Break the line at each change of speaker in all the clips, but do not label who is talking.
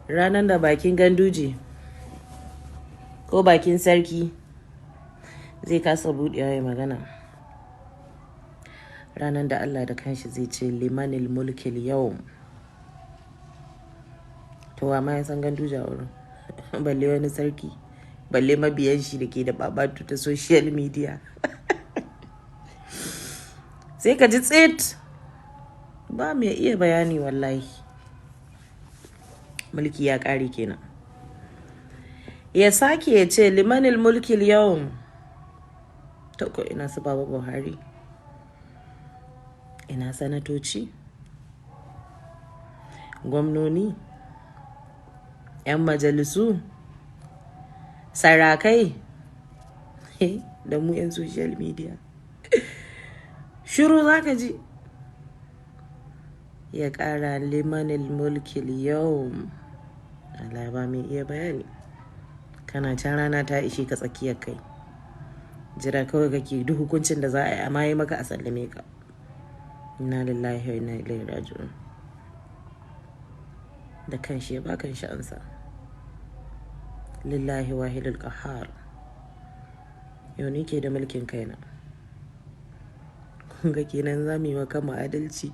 Ranar da bakin Ganduje ko bakin sarki zai kasa buɗewa ya magana, ranar da Allah da kanshi zai ce, "Limanil mulkil yau?" To, wa ma ya san Ganduje a wurin, balle wani sarki, balle mabiyan shi da ke da babatu ta social media? Sai ka ji tsit, ba mai iya bayani. Wallahi mulki ya ƙare kenan. Ya sake ya ce, "Limanil mulkil yau?" To, ko ina su Baba Buhari, ina sanatoci, gwamnoni, 'yan majalisu, sarakai da mu 'yan social media? Shiru za ka ji. Ya ƙara, "Limanil mulkil yau?" Allah, ba mai iya bayani. Kana can, rana ta ishe ka tsakiyar kai, jira kawai kake duk hukuncin da za a yi amma yi maka a sallame ka. Inna lillahi wa inna ilaihi raji'un. Da kanshi ya ba kanshi ansa. Lillahi wahidul qahhar. Yau ni ke da mulkin kaina. Kun ga kenan za mu yi wa kanmu adalci.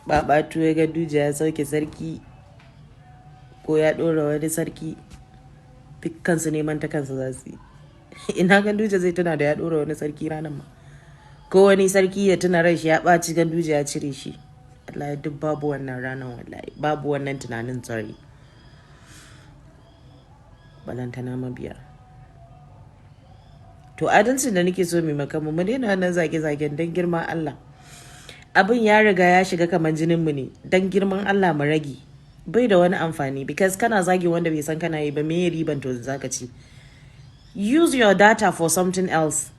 Babatu ya ga ya sauke sarki ko ya ɗora wani sarki, dukkansu neman ta kansa za su yi. Ina Ganduje zai tuna da ya ɗora wani sarki ranar ma, ko wani sarki ya tuna rai shi ya ɓaci Ganduje ya cire shi? Allah, duk babu wannan ranar. Wallahi babu wannan tunanin tsari, balantana mabiya. To, adalcin da nake so mu makamu, mu daina wannan zage-zagen don girman Allah. Abin ya riga ya shiga kamar jininmu ne. Don girman Allah mu rage, bai da wani amfani, because kana zagi wanda bai san kana yi ba. Me riban to zaka ci? Use your data for something else.